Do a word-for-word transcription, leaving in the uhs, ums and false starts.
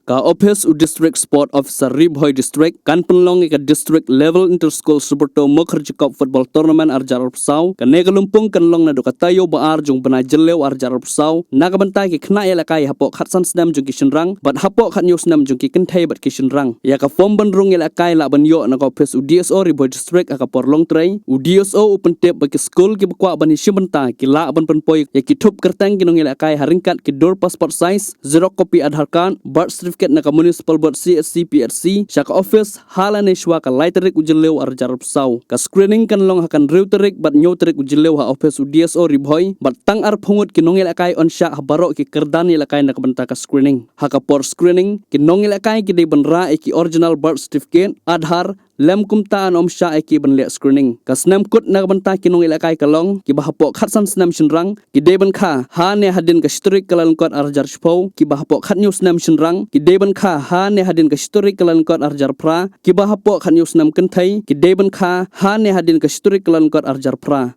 Ka ophis u District Sport Officer Ri Bhoi District kan pynlong ïa ka District Level Inter School Subrto Mukherjee Cup Football Tournament ar hajar arphew saw. Kane ka lympung kan long naduh ka taïew ba ar jong u bnai Jylliew ar hajar arphew saw na ka bynta ki khynnah ïalehkai hapoh khatsan snem jong ki shynrang bad hapoh khathynñiew snem jong ki kynthei bad ki shynrang. Ïa ka form ban rung ïalehkai lah ban ïoh na ka ophis u D S O Ri Bhoi District ha ka por long trei. U D S O u pyntip ba ki skul kiba kwah ban ïashim bynta ki lah ban pynpoi ïa ki thup kyrteng ki nongïalehkai ha ryngkat ki dur passport size, xerox copy Aadhaar card, birth certificate na ka Municipal Board C H C P H C sha ka ophis ha lane shwa ka lai tarik u Jylliew ar hajar arphew saw. Ka screening kan long ha ka hynriew tarik bad hynñiew tarik u Jylliew ha ophis u D S O Ri Bhoi bad tang arphew ngut ki nongïalehkai yn shah ha baroh ki kyrdan ïalehkai na ka bynta ka screening. Ha ka por screening, ki nongïalehkai ki dei ban rah ïa ki original birth certificate, Aadhaar, lem kumta yn ym shah ïa ki ban leh screening. Ka snem kut na ka bynta ki nongïalehkai ka long kiba hapoh khatsan snem shynrang ki dei ban kha ha ne hadien ka shi tarik Kyllalyngkot ar hajar shiphew, kiba hapoh khathynñiew snem shynrang ki dei ban kha ha ne hadien ka shi tarik Kyllalyngkot ar hajar phra, kiba hapoh khathynñiew snem kynthei ki dei ban kha ha ne hadien ka shi tarik Kyllalyngkot ar hajar phra.